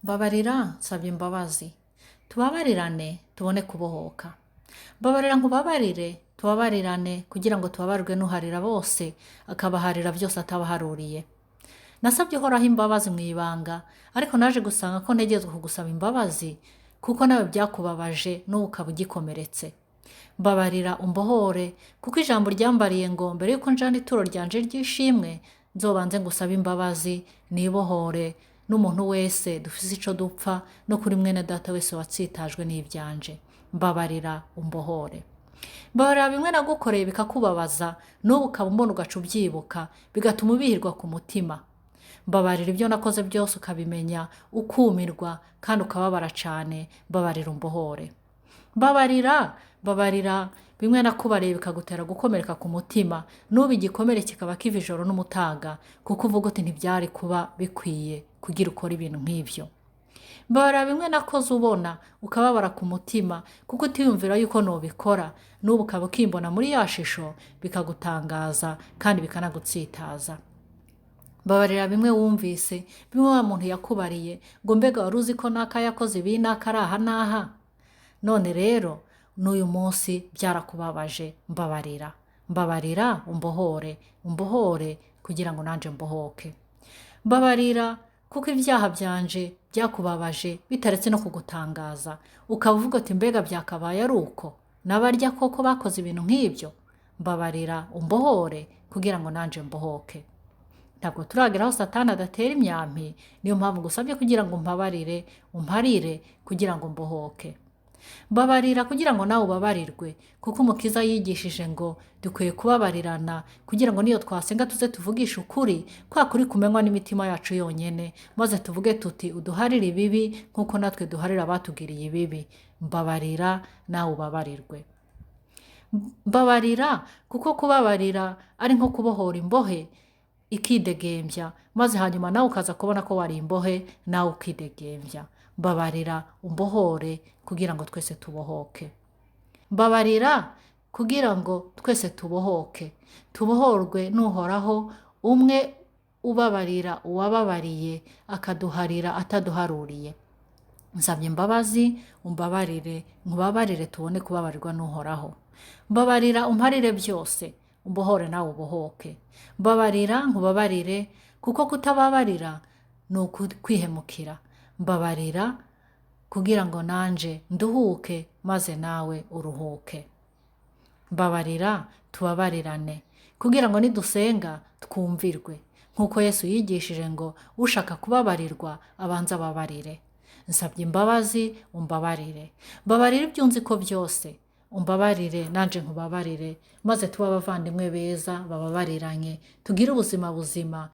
Mbabarira nsabye imbabazi. Tubabarirane tubone kubohoka. Mbabarira nkubabarire, tubabarirane kugira ngo tubabarirwe n'uharira bose, akabaharira byose atabaharuriye. Nasabye Uhoraho imbabazi mu ibanga, ariko naje gusanga ko ntegerezwa kugusaba imbabazi kuko nawe byakubabaje n'ubu ukaba ugikomeretse. Mbabarira umbohore, kuko ijambo ryambariye ngo mbere yuko njana ituro ryanje ry'ishimwe, nzobanze ngusabe imbabazi, nibohore n'umuntu wese dufise ico dupfa, no kuri mwene data wese watsitajwe n'ivyanje. Mbabarira umbohore. Mbabarira bimwe nagukoreye bikakubabaza, n'ubu ukaba umbona ugaca ubyibuka, bigatuma ubihirwa ku mutima. Mbabarira ibyo nakoze byose ukabimenya, ukumirwa kandi ukababara cane, mbabarira umbohore. Mbabarira, mbabarira bimwe nakubariye bikagutera gukomereka ku mutima, n'ubu igikomere kikaba kiva ijoro n'umutaga, kuko uvuga uti ntibyari kuba bikwiye kugira ukore ibintu nk'ivyo. Mbabarira bimwe nakoze ubona, ukababara ku mutima, kuko utiyumvira yuko nobikora, n'ubu ukaba ukimbona muri ya shisho, bikagutangaza kandi bikanagutsitaza. Mbabarira bimwe wumvise, bimwe wa muntu yakubariye, ngo mbega wari uzi ko naka yakoze ibi naka ari aha n'aha? None rero n'uyu munsi byarakubabaje, mbabarira. Mbabarira umbohore, umbohore kugira ngo nanje mbohoke. Mbabarira kuko ibyaha byanje byakubabaje bitaretse no kugutangaza, ukaba uvuga uti mbega byakabaye ari uko? N'abarya koko bakoze ibintu nk'ibyo? Mbabarira umbohore kugira ngo nanje mbohoke. Ntabwo turagera aho Satani adatera imyampi, niyo mpamvu ngusabye kugira ngo umbabarire, umparire kugira ngo mbohoke. Mbabarira kugira ngo nawe ubabarirwe, kuko Umukiza yigishije ngo dukwiye kubabarirana kugira ngo niyo twasenga tuze tuvugishe ukuri, kwa kuri kumenywa n'imitima yacu yonyene, maze tuvuge tuti uduharire ibibi nk'uko natwe duharira abatugiriye ibibi. Mbabarira nawe ubabarirwe. Mbabarira kuko kubabarira ari nko kubohora imbohe ikidegembya, maze hanyuma nawe ukaza kubona ko wari imbohe, nawe ukidegembya. Mbabarira umbohore kugira ngo twese tubohoke. Mbabarira kugira ngo twese tubohoke, tubohorwe n'Uhoraho, umwe ubabarira uwababariye akaduharira ataduharuriye. Nsabye imbabazi, umbabarire, nkubabarire tubone kubabarirwa n'Uhoraho. Mbabarira umparire byose, umbohore nawe ubohoke. Mbabarira nkubabarire, kuko kutababarira ni ukwihemukira. Mbabarira kugira ngo nanje nduhuke maze nawe uruhuke. Mbabarira tubabarirane kugira ngo nidusenga twumvirwe, nk'uko Yesu yigishije ngo ushaka kubabarirwa abanze ababarire. Nsabye imbabazi umbabarire. Mbabarira ibyo unzi ko byose, umbabarire nanje nkubabarire, maze tube abavandimwe beza bababariranye, tugire ubuzima buzima.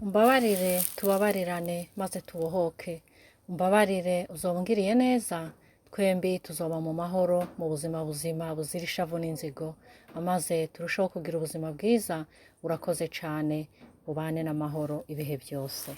Umbabarire tubabarirane maze tubohoke. Umbabarire uzoba ungiriye neza, twembi tuzoba mu mahoro, mu buzima buzima buzira ishavu n'inzigo, maze turusheho kugira ubuzima bwiza. Urakoze cane, ubane n'amahoro ibihe byose.